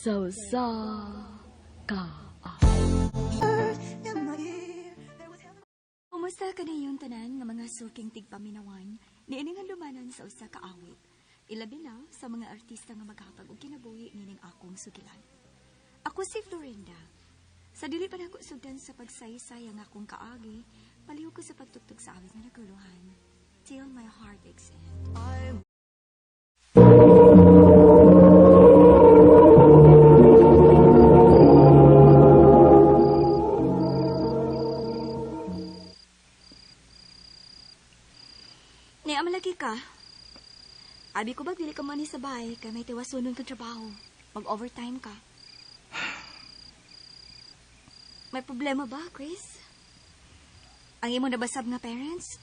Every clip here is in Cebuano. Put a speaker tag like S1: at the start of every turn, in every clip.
S1: Sa usa ka
S2: Kumusta kaninyong tanan nga mga suking tigpaminawan niining handumanan sa usa ka awit. Ilabi na sa mga artista nga maghatag og kinabuhi nining akong sugilan. Ako si Florinda. Sa dili pa nako sugdan sa pagsaysay ang akong kaagi, palihog ko sa pagtugtog sa awit nga naguluhan. Till my heart aches end. Ni amalagi ka. Abi ko ba dili ka man ni sa bahay kay may tiwasunon kang trabaho. Mag-overtime ka. May problema ba, Chris? Ang imo nabasab nga parents?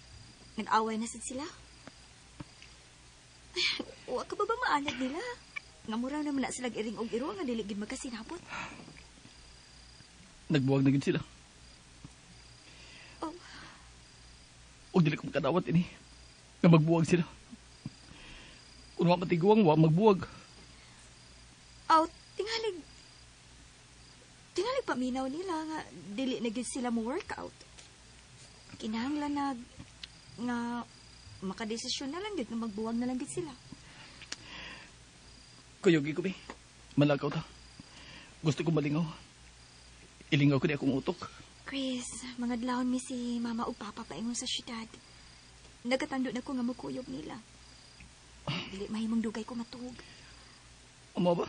S2: Nag-away na sad sila? Wa ka ba ba maanad nila? Nga mura naman na sila iring og iro nga dili gid magkasinabot.
S3: Nagbuwag na gid sila.
S2: Oh.
S3: Og dili ko makadawat ini. Nga magbuwag sila. Kung wa matiguang, wa magbuwag.
S2: Aw, tingalig. Tingalig paminaw nila nga dili na gid sila mo workout. Kinahanglan na nga makadesisyon na lang gid nga magbuwag na lang gid sila.
S3: Kuyugi ko, be. Malakaw ta. Gusto ko malingaw. Ilingaw ko ni akong utok.
S2: Chris, mga dlawon mi si mama ug papa paingon sa syudad. Nagatando na ko nga mukuyog nila. Dili mahimong dugay ko matuog.
S3: Amo ba?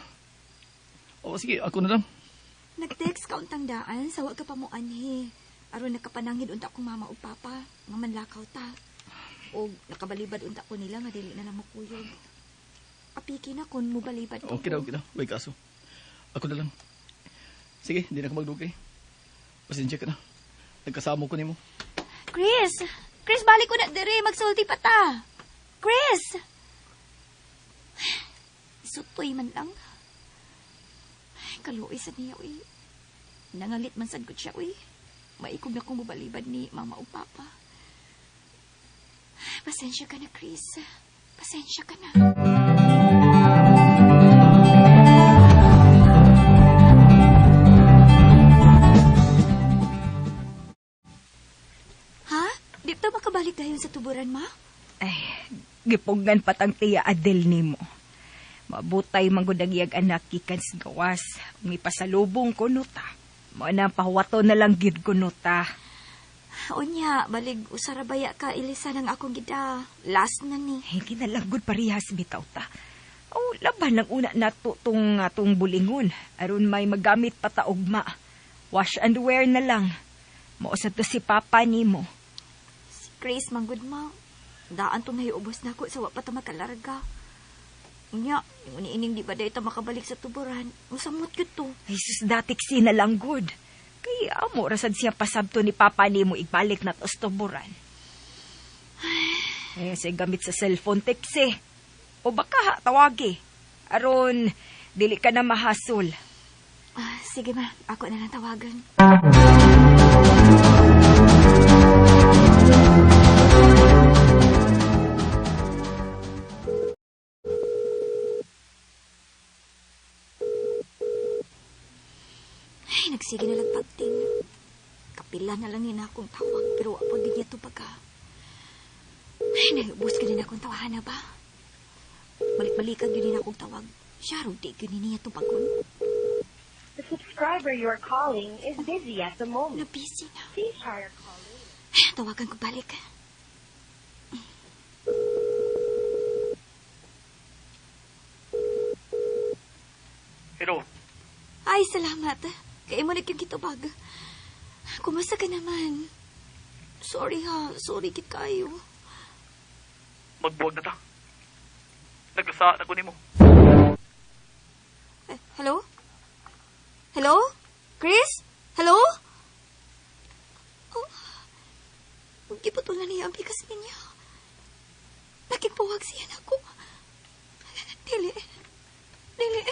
S3: O sige, ako na lang.
S2: Nag-text ka untang daan sa wa ka pa mo anhi. Aron nakapanangid unta akong mama ug papa nga manlakaw ta. Og nakabalibad unta ko nila nga dili na lang mukuyog. Apiki na kon mobalibad ko.
S3: Okay na, okay na. May kaso. Ako na lang. Sige, hindi na ako magdugay. Pasensya ka na. Nagkasamo ko nimo.
S2: Chris! Chris, balik ko na diri. Magsulti pa ta. Chris! Sutoy man lang. Ay, kaluoy sa niya, uy. Nangalit man sad ko siya, uy. Maikog na kong mobalibad ni mama o papa. Pasensya ka na, Chris. Pasensya ka na. Ha? Di ta makabalik dayon sa tuburan, ma?
S4: Ay, gipugnan patang tiya Adel nimo. Mabutay manggod ang iyang anak gikan sa gawas. May pasalubong ko no ta. Mao na pahuwato na lang gid ko no ta.
S2: Unya, balig usarabaya ka ilisan ang akong gida. Last na ni.
S4: Ay, kinalangod parehas bitaw ta. O, laban lang una nato tong atong bulingon. Aron may magamit pa ta ugma. Wash and wear na lang. Mao sa to si papa nimo.
S2: Si Chris manggod ma. Daan tong nahiubos na ko sa wa pa ta makalarga. Unya, yung uniining di ba dahil ta makabalik sa tuburan? Musamot gyud to.
S4: Ay, sus, datik sinalanggod. Kay amo rasad siya pasabto ni papa nimo igbalik na to sa tuburan. Eh, siya gamit sa cellphone text eh. O baka tawagi. Aron, dili ka na mahasol.
S2: Ah, sige ma, ako na lang tawagan. Ay, nagsige na lang pagting. Kapila na lang yun akong tawag, pero wa pa gid niya tupag ka. Ay, naubos ka din akong tawahan na ba? Balik-balikan yun din akong tawag. Siya ro, di yun niya tupagon.
S5: The subscriber you are calling is busy at the moment.
S2: Na-busy na.
S5: Please try your call later.
S2: Ay, tawagan ko balik.
S3: Hello.
S2: Ay, salamat. Kaya mo naging kitubag. Kumusta ka naman? Sorry ha. Sorry kit kayo.
S3: Magbuwag na ta. Nagkasaan ako nimo.
S2: Eh, hello? Hello? Chris? Hello? Oh, giputulan niya ang bigas niya. Nakigpuwag siya nako. Dili. Dili.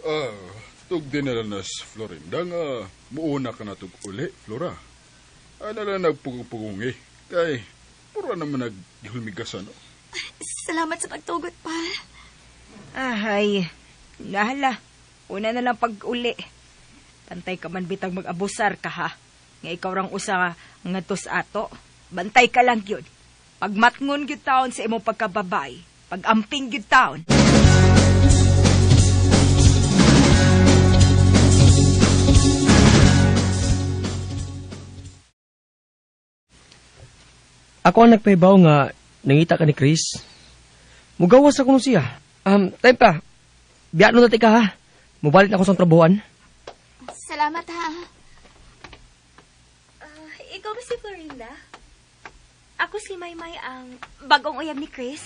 S6: Oh, Tug dinala na si Florinda nga muuna ka na tug uli, Flora. Ano na nagpugong-pugongi. Kay, pura naman naghulmigasan. No?
S2: Salamat sa pagtugot pa.
S4: Ahay, nahala. Una na lang pag-uli. Bantay ka man bitang mag-abusar ka ha. Nga ikaw rang usa nga tos ato. Bantay ka lang yun. Pagmatngon gyud taon sa imong pagkababay. Pag-amping gyud taon.
S7: Ako ang nagpahibaw nga nangita ka ni Chris. Mugawas ako nung siya. Time pa. Biya no dati ka ha. Mubalik na ako sa trabuhan.
S2: Salamat ha. Ikaw ba si Florinda? Ako si Maymay ang bagong uyab ni Chris.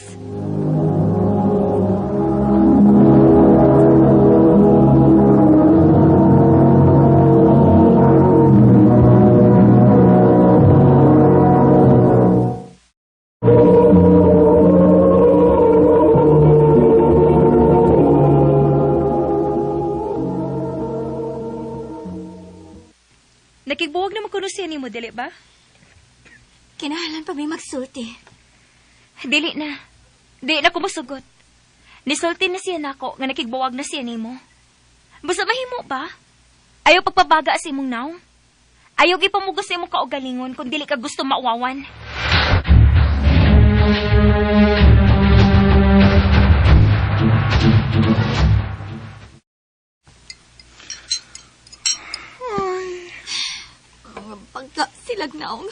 S4: Nakigbuwag naman kuno siya nimo, dili ba?
S2: Kinahanglan pa may magsulti.
S8: Dili na. Dili na ko mosugot. Nisulti na siya nako nga nakigbuwag na siya nimo. Basta mahimo ba? Ayaw pagpabaga sa imong naong. Ayaw gipamugos sa imong kaugalingon kung dili ka gusto mauwawan.
S2: Mga pagka silag naong.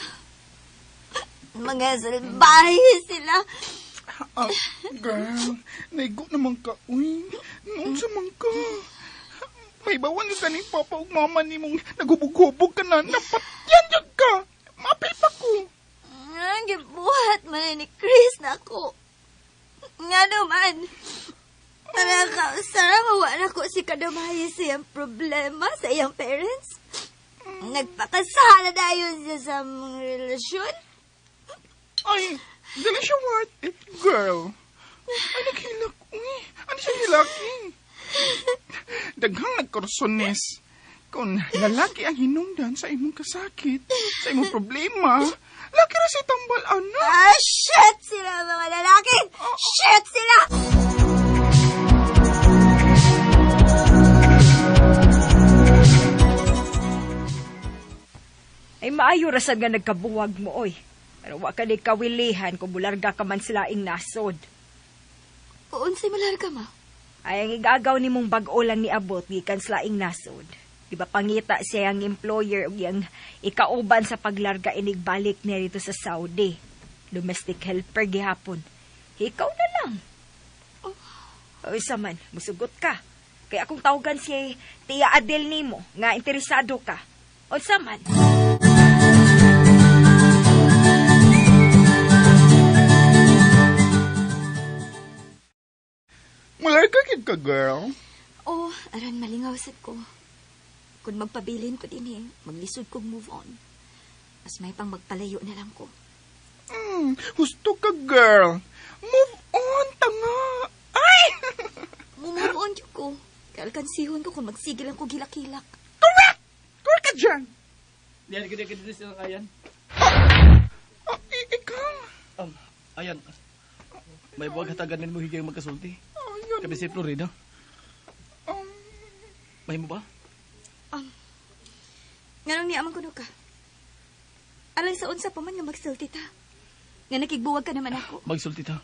S2: Mga salbahe sila.
S9: Ah, girl, naigo naman ka, uy. Noon sa man ka. May bawan ka ni Papa ug Mama ni mong naghubog-hubog ka na. Napatyan yun ka. Mapil pa ko.
S2: Ang gibuhat man ni Chris na ako. Nga naman. Sarang wala ko si kadamayo sa iyang problema sa iyang parents. Nagpakasala dayon siya sa mga relasyon.
S9: Ay, dili siya worth it, girl. Ay, naghilak, uy. Ano siya hilaki? Daghang nagkorsones. Kung lalaki ang hinungdan sa imong kasakit, sa imong problema, laki ra si tambal, anak.
S2: Ah, shit sila mga lalaki! Shit sila!
S4: Ay maayo ra sad nga nagkabuwag mo, oy. Pero wa ka ni kawilihan kung bularga ka man sila ing nasod.
S2: Unsay malarga, ma?
S4: Ay, ang igagaw ni mong bag-o lang ni abot gikan sa laing nasod. Di ba pangita siya ang employer ug iyang ikauban sa paglarga inigbalik niya dito sa Saudi. Domestic helper gihapon. Ikaw na lang. Oh. Isa man, musugot ka. Kaya akong tawagan si Tia Adel nimo nga interesado ka. Unsa man?
S9: Malarga kid ka, girl.
S2: Oh, aran malingaw sad ko. Kung magpabilin ko din eh, maglisod kong move on. Mas may pang magpalayo na lang ko.
S9: Husto ka, girl. Move on, tanga. Ay!
S2: Move on yun ko. Kaya alkansihon ko kung magsigil lang ko gilak-kilak.
S9: Correct! Correct ka dyan!
S3: Diyan, gede, gede silang ayan.
S9: Oh, ikaw.
S3: Ayan. May buwag hatagan mo higay magkasulti.
S9: Ayun.
S3: Kami si Florida. May mo ba?
S2: Nganong niya amang kuno ka? Alang sa unsa pa man nga magsulti ta. Nga nakigbuwag ka naman ako.
S3: Magsulti ta.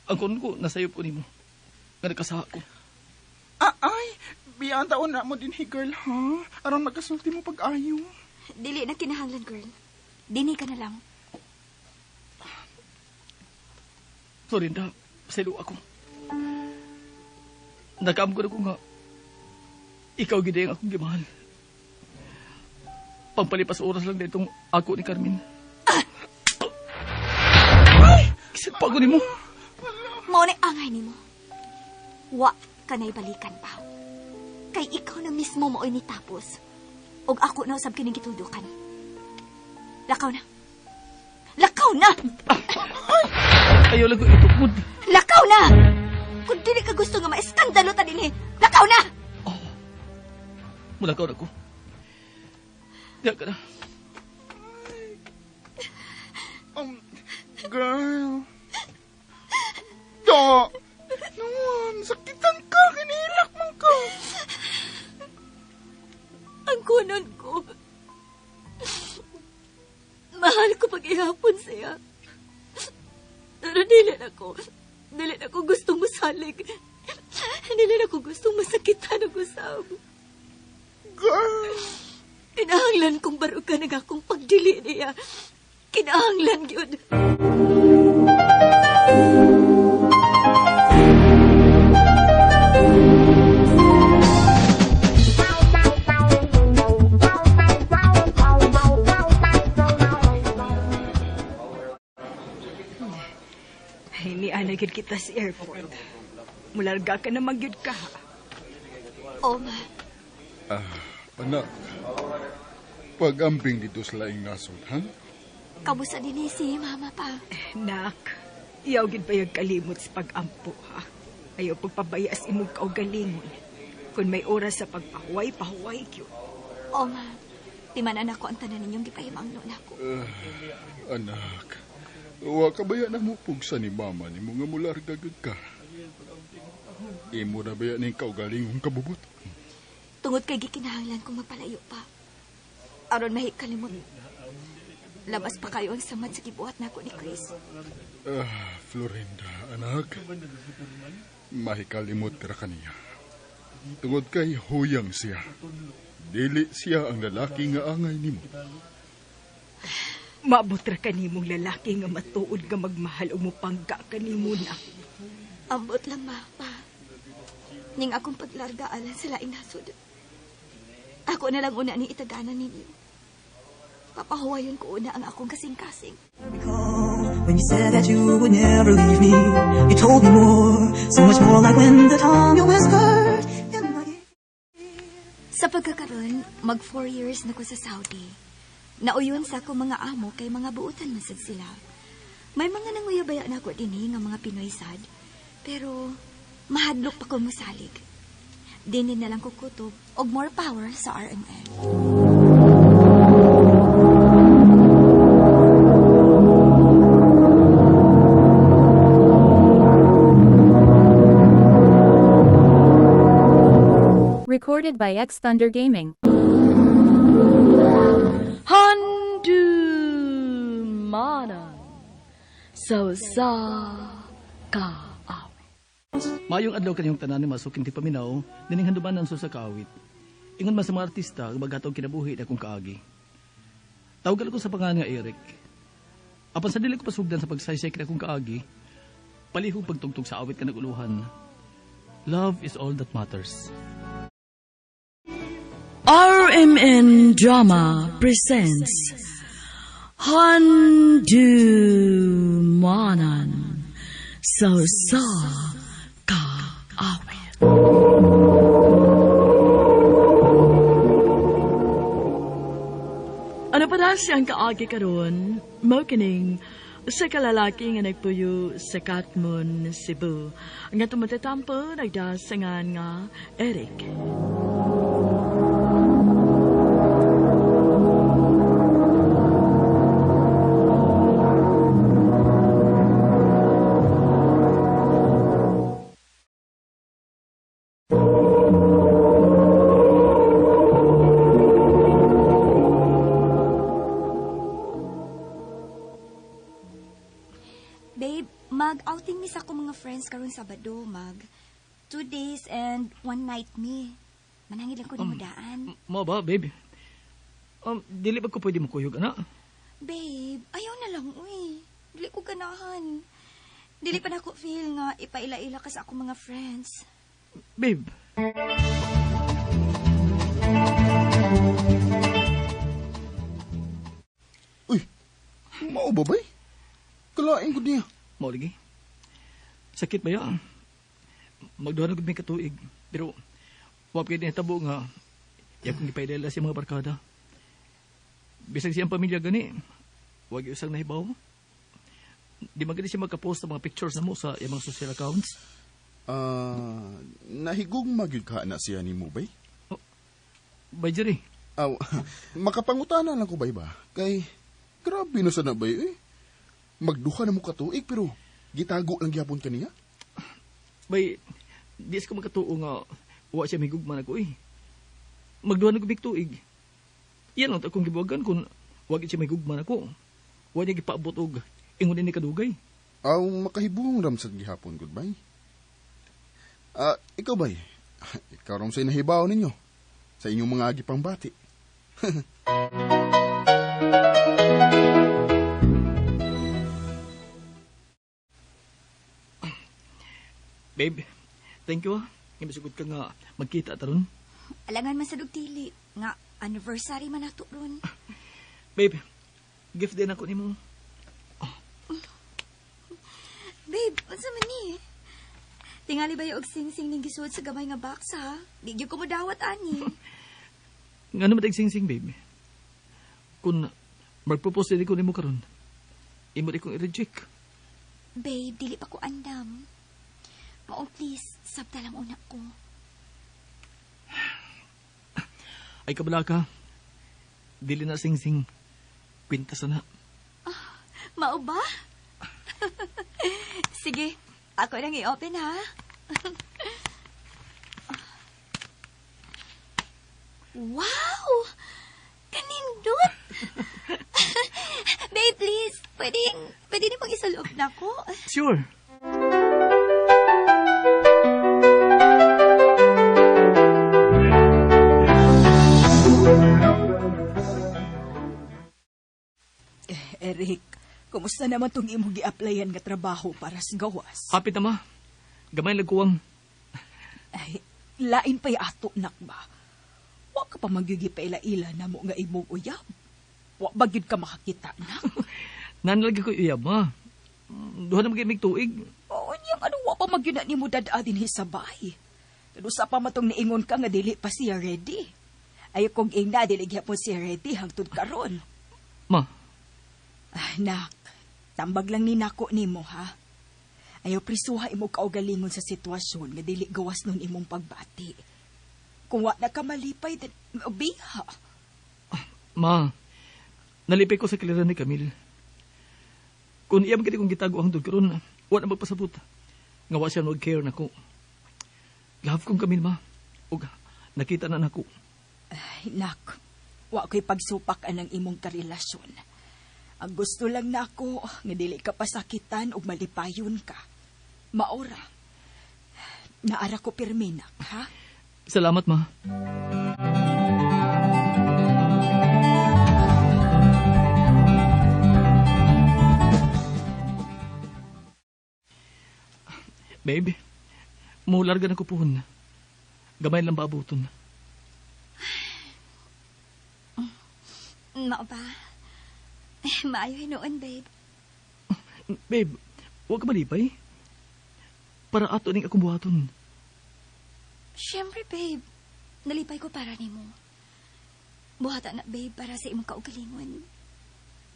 S3: Ang kuno ko, nasayo po nimo. Nga nagkasaha ko.
S9: Ay, biyaan taon na mo din, hey girl, ha? Aron magkasulti mo pag-ayo.
S2: Dili na kinahanglan, girl. Dini ka na lang.
S3: Florinda, pasaylo ako. Nakaam ko na ko nga, ikaw gid ang akong gimahal. Pampalipas oras lang ditong ako ni Carmen. Ay! Kisag pa ko nimo.
S2: Mao ni angay nimo. Wa ka na'y balikan pa. Kay ikaw na mismo mao'y nitapos. Og ako na usab kining gituldukan. Lakaw na. Lakaw na!
S3: Ayaw lang ko itukod.
S2: Lakaw na! Kung dili ka gusto nga maiskandalo ta dinhi, lakaw na!
S3: Mulakaw na ko. Diya ka na.
S9: Girl. Do! Noon, sakitan ka. Kinilak man ka.
S2: Ang kunon ko. Mahal ko pag-ihapon siya. Pero dili na ko. Dili na ko gustong musalig. Dili na ko gustong masakitan og usab.
S9: Girl!
S2: Kinahanglan kong barugan ang akong pagdili niya. Kinahanglan gyud.
S4: Ay, niana gyud kita sa airport. Mularga ka na magyud ka.
S2: Oh, ma.
S6: Anak, pag-amping dito sa laing nasod, ha?
S2: Kamusta din si mama pa?
S4: Nak, iyaw gid ba yung kalimot sa pag-ampo, ha? Ayaw pagpabayas imong kaugalingon. Kung may oras sa pagpahuway, pahuway gyud.
S2: Oh, ma. Timanan ako ang tanan ninyong gipahimangno nako.
S6: Anak, wa ka baya na mo pugsa ni mama ni mga mularga gyud ka. Imo na baya ning kaugalingong kabubot.
S2: Tungod kay gikinahanglan kong magpalayo pa. Aron mahikalimot. Labas pa kayo ang samad sa gibuhat nako ni Chris.
S6: Florinda, anak. Mahikalimot ra kaniya. Tungod kay huyang siya. Dili siya ang lalaki nga angay nimo.
S4: Maabot ra kanimong lalaki nga matuod nga magmahal o mupangga kanimo na.
S2: Ambot lang, ma, pa. Ning akong paglarga alang sa laing nasod. Ako na lang una ni itaganan ninyo. Papahuwayon ko una ang akong kasing-kasing.
S10: When you said that you would never leave me, you told me more, so much more, like when the time you whispered in my ear.
S2: Sa pagkakaroon, mag 4 years na ko sa Saudi. Nauyon sa akong mga amo kay mga buutan man sad sila. May mga nanguyabaya na ako dinhi nga mga Pinoy sad, pero mahadlok pa ko mosalig. Dinin na lang ko kutob og more power sa RMN.
S1: Recorded by X Thunder Gaming.
S11: Handumanan sa usa ka awit.
S3: Mayong adlaw kanyong tanan ni masuking ti paminaw, dining handumanan sa kaawit. Ingon man sa mga artista, maghatog kinabuhi na akong kaagi. Tawagan ko sa pangalan nga Eric. Apan sa dili ko pasugdan sa pagsaysay kina akong kaagi, palihog pagtugtog sa awit ka naguluhan. Love is all that matters.
S11: RMN Drama presents Handumanan sa usa ka awit. Ano pa na siyang kaagi karon? Mao kining usa ka lalaki nga nagpuyo sa Katmon, Cebu. Nga tumatatampo nagdasangan nga Eric.
S2: Babe, mag-outing mi sa akong mga friends karon Sabado, mag 2 days and 1 night mi. Manangil lang ko nimo daan.
S3: Mo ba, babe? Dili ba ko pwede mukuyog, ana?
S2: Babe, ayaw na lang, uy. Dili ko ganahan. Dili pa na ko feel nga ipaila-ila ka sa akong mga friends.
S3: Babe.
S9: Uy, mao ba, bay? Kalain ko niya.
S3: Mao lagi. Sakit ba ya? Magduha na gud mi katuig. Pero wa pa nahitabo nga iya kong gipailala sa mga barkada. Bisag siyang pamilya gani, wa gyud usang nahibaw. Di man gani siya magka-post sa mga pictures namo sa iyang mga social accounts.
S9: Nahigugma gyud ka na siya nimo, bay?
S3: Oh, Bay Jerry.
S6: Aw, makapangutana lang ko bay ba? Kay, grabe na sana bay eh. Magduha na mo katuig pero gitago lang gyapon kaniya.
S3: Bay, di ko makatuo nga wa siya may gugma nako eh. Magduha na ko tuig. Iyan lang akong gibuwagan kung wa siya may gugma nako. Wa niya gipaabot og ingon ini kadugay.
S6: Aw, makahibong ramsad gihapon gud bay. Ikaw bay. Ikaw ram sa nahibaw ninyo sa inyong mga agipang bati.
S3: Babe, thank you ah. Nga masugod ka nga magkita taron.
S2: Alangan man sa dugtili nga anniversary man nato ron.
S3: Babe, gift din ako nimo.
S2: Oh. Babe, unsa man ni? Tingali ba yung sing-sing ning gisuod sa gamay nga box ha? Di gyud ko modawat ani.
S3: Ngano man sing-sing, babe? Kung magpropose din ko nimo karon, imo di kong i-reject.
S2: Babe, dili pa ko andam. Mao please, sabta lang una ko.
S3: Ay kabala ka. Dili na sing-sing. Kwintas na.
S2: Ah, mao ba? Sige, ako lang i-open ha. Wow! Kanindot! Babe, please, pwede ni mong isaloob na ko.
S3: Sure.
S4: Eric, kumusta naman itong imong gi-applyan nga trabaho para sa gawas?
S3: Happy na ma. Gamay lagkuwang.
S4: Ay, lain pa'y ato, nak ba? Wa ka pa magyugi pa ila-ila na mo nga imong uyab. Wa ba gyud ka makakita, nak?
S3: Nanalagi ko uyab, ma. Duha na mag-imig tuig.
S4: Oo, niyang ano, wa pa magyud na nimo dad-a din hisabay. Pero sa pa matong niingon ka nga dili pa siya ready. Ay kung ingna, dili gyapon siya ready hangtod karon.
S3: Ma.
S4: Ay, nak, tambag lang ni nako nimo, ha? Ayaw prisuha imo kaugalingon sa sitwasyon nga dili gawas nun imong pagbati. Kung wa na ka malipay, then, biha.
S3: Ma, nalipay ko sa kaliran ni Camille. Kung iyam kini kong gitago ang karon, wa na magpasabot. Nga wa siya mag-care nako. Love kong Camille, ma. Ug nakita na nako.
S4: Ay, nak, wa ko'y pagsupak anang imong karelasyon. Ang gusto lang nako nga dili ka pasakitan ug malipayon ka. Maora. Naara ko pirmi, nak, ha?
S3: Salamat, ma. Babe, mularga na ko puhon. Gamay lang baabuton.
S2: Mao ba? Maayo hinuon, babe.
S3: Babe, huwag ka malipay. Para ato ning akong buhaton.
S2: Siyempre, babe. Nalipay ko para nimo. Buhata na, babe, para sa imong kaugalingon.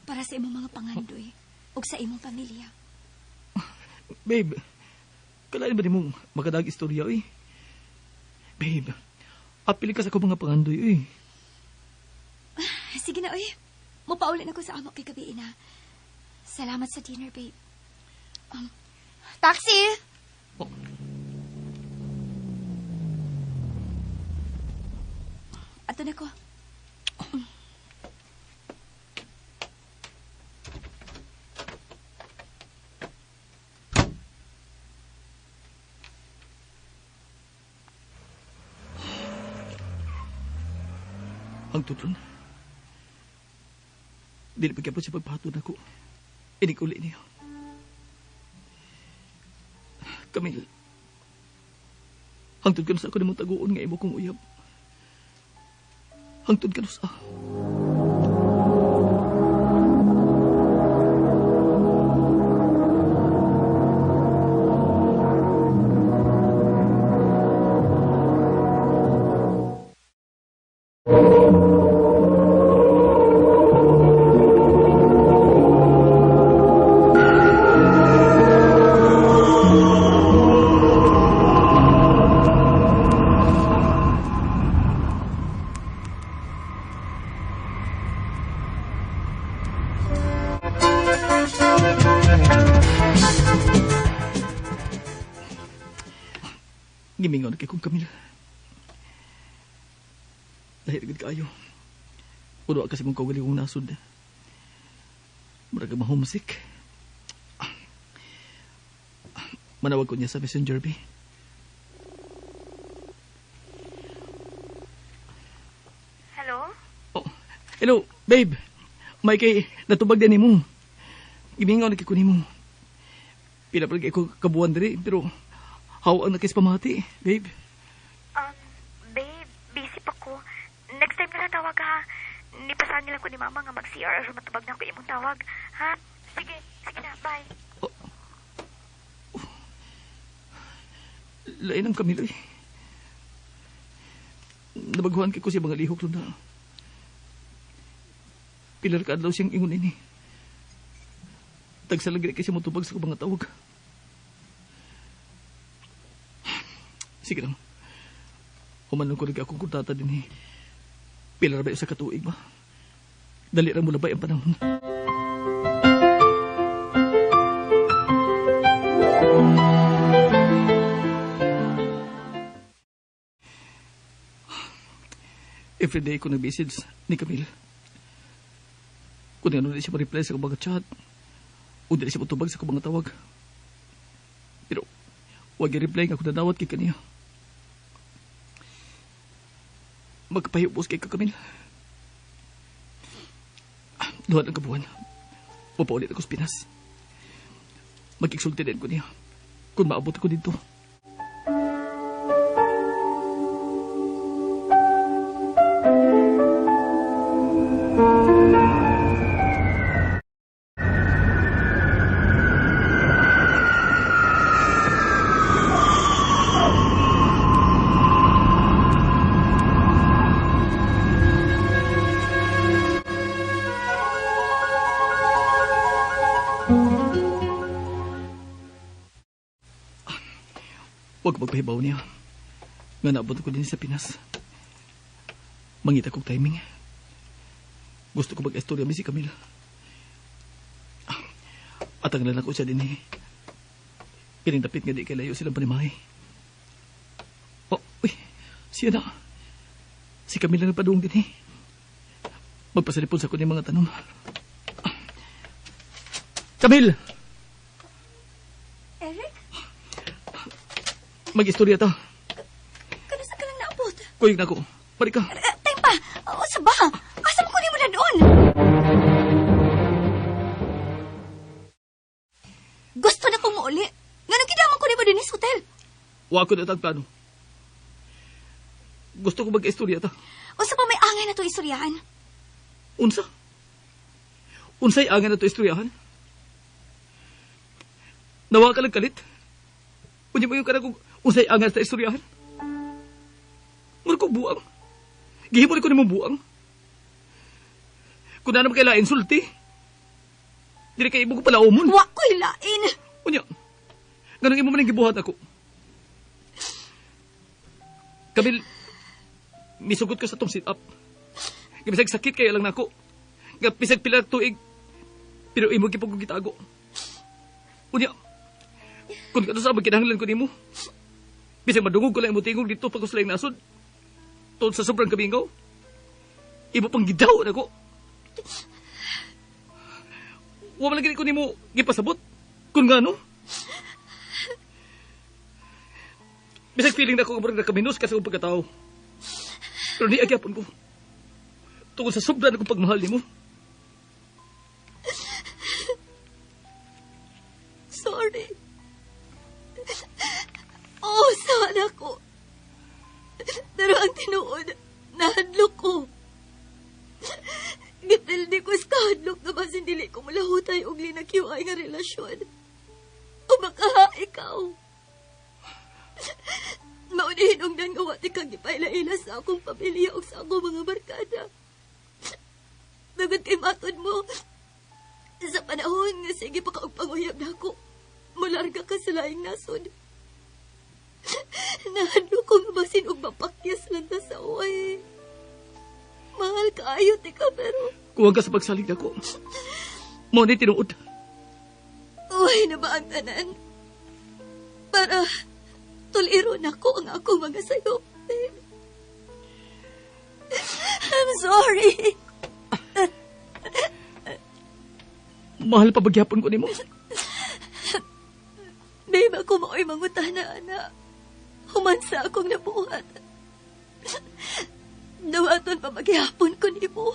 S2: Para sa imong mga pangandoy. Ug sa imong pamilya.
S3: Babe, kalain ba nimong makadag istorya, eh? Babe, apili ka sa akong mga pangandoy, eh.
S2: Sige na, oy. Mupaulin ako sa amo kay gabi na. Salamat sa dinner, babe. Taxi!
S3: Oh.
S2: Ato na ko.
S3: Ang tutun. Dili pa gyapon siya pagpatod ako. Inikuli niyo. Camille, hangtod ka na sa ako nimong taguon nga imo kong uyab. Hangtod ka na sa... Gimingaw na kay kong Camille. Dahil agad kaayo. Puno kasi mong kaugalingong nasod. Murag ma-homesick. Manawag ko niya sa messenger, be.
S5: Hello?
S3: Oh, hello, babe. May kay natubag din nimo. Gimingaw na kay ko nimo. Pila pa ko kabuan diri, pero how ang nakis pamati, babe?
S5: Babe, busy pa ko. Next time na lang tawag ha. Nipasan nila ko ni mama nga mag-CR aron matubag na ako imong tawag. Ha? Sige, sige na, bye.
S3: Oh. Oh. Lain ang Camilo eh. Nabaguhan kay ko siya mga lihok na. Pilar ka adlaw siyang ingon ini. Tagsalag kay siya motubag sa mga tawag. Sige lang. Humanong ko rin akong kontrata din eh. Pilar ba sa katuig ba? Dali ra mo labay ang panahon. Every day ko nag-message ni Camille. Kung ano na siya ma-reply sa akong mga chat, o di na siya matubag sa akong mga tawag. Pero, wag i-reply nga ako nadawat kay kaniya. Magpahibos kay ka, Camille. Duhan ang kabuhan. Mapaulit ako sa Pinas. Mag-exulti din ko niya kung maabot ako dito. Huwag magpahibaw niya. Nga naabot ko din sa Pinas. Mangita kong timing. Gusto ko mag-istorya mi si Camille. At ang lalak ko siya din eh. Piling dapit nga di kay layo silang panimahe. Oh, uy, siya na. Si Camille lang nagpaduong din eh. Magpasalipon sa ko ni mga tanong. Camille!
S2: Eric?
S3: Mag-istorya ta.
S2: Kanusa ka lang naabot?
S3: Kuyog na ko. Balik ka.
S2: Time pa! O sa ba? Asa mo kunin mo na doon? Gusto na kong muuli. Nganong kinamang kunin mo din sa hotel?
S3: Wa ko na tag plano. Gusto ko mag-istorya ta.
S2: Unsa pa may angay na to istoryahan?
S3: Unsa? Unsay angay na to istoryahan? Nawa ka lang kalit. Unya mo yung kanang unsay angay sa istoryahan? Mura ko buang. Gihimo ko nimo buang. Kung na naman kay lain sulti. Dili kay imo ko pala umon.
S2: Wa ko hilain.
S3: Unya. Ganun imo man ang gibuhat ako. Kabil, misugot ko sa tong sit-up. Bisag sakit kaya lang nako. Bisag pila tuig. Pero imo gipog ko gitago. Unya, kung kato sa magkinahanglan ko nimo. Bisag madungog ko lang imo tingog dito pag uslaing nasod. Tuod sa sobrang kamingaw. Imo pang gidaw nako. Wa man lagi ko nimo gipasabot. Kung ngano? Bisag feeling na ko nga nakaminos kasi akong pagkatao. Pero ni agyapon ko. Tungkol sa sobra na kong pagmahal nimo.
S2: Sorry. Oo, sana ko. Pero ang tinuod, nahadlok ko. Gipildi ko sa kahadlok na basin dili ko malahutay og linakyuay nga relasyon. O baka ikaw. Maunihin og nangawat ikang gipaila-ila sa akong pamilya o sa akong mga barkada. Tungod kay matod mo, sa panahon nga sige pa ka og panguyab nako, mularga ka sa laing nasod. Nahadlok ko nga basin og mapakyas lang ta sa uway. Mahal kaayo tika pero...
S3: Kuwang ka sa pagsalig nako. Mo ni tinuod.
S2: Uway na ba ang tanan? Para... Tuliro na ko ang akong mga sayop, babe. I'm sorry.
S3: Mahal pa bagyapon ko nimo.
S2: Babe, ako mao'y mangutana, ana. Human sa akong nabuhat. Dawaton pa maghihapon ko nimo.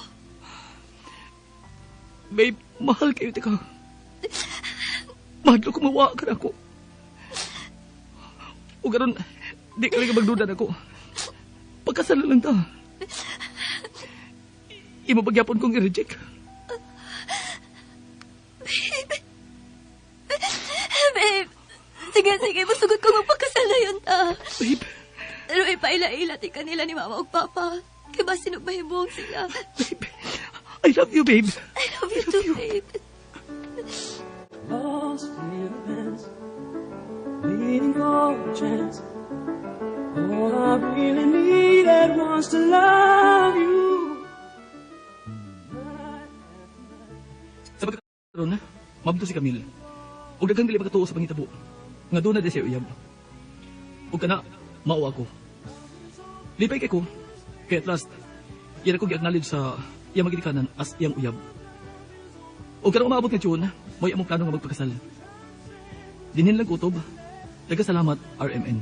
S3: Babe, mahal kayo tika. Mahal ko mawa ka na ako. O karon, di ka lang magduda na ako. Pagkasal lang ta. Imo pagyapon kong i-reject.
S2: Babe. Babe. Sige, sige. Masugot ko magpakasal na yun ta.
S3: Babe.
S2: Pero ipaila-ila ti kanila ni Mama ug Papa. Kay basin og mahibong sila.
S3: Babe. I love you, babe.
S2: I love you too, babe.
S10: Lost in events, waiting for a chance. All I really needed was to love you.
S3: Sa pagkakaroon, mabdo si Camille. Ug daghang dili makatuo sa pangitabo. Nga doon na di siya uyab. Ug kana, mao ako. Lipay kay ko, kay at last, yan ako gi-acknowledge sa iyang magilikanan as iyang uyab. Ug karong umaabot nga June, mo'y among plano nga magpakasal. Dinhin lang kutob. Daghang salamat, RMN.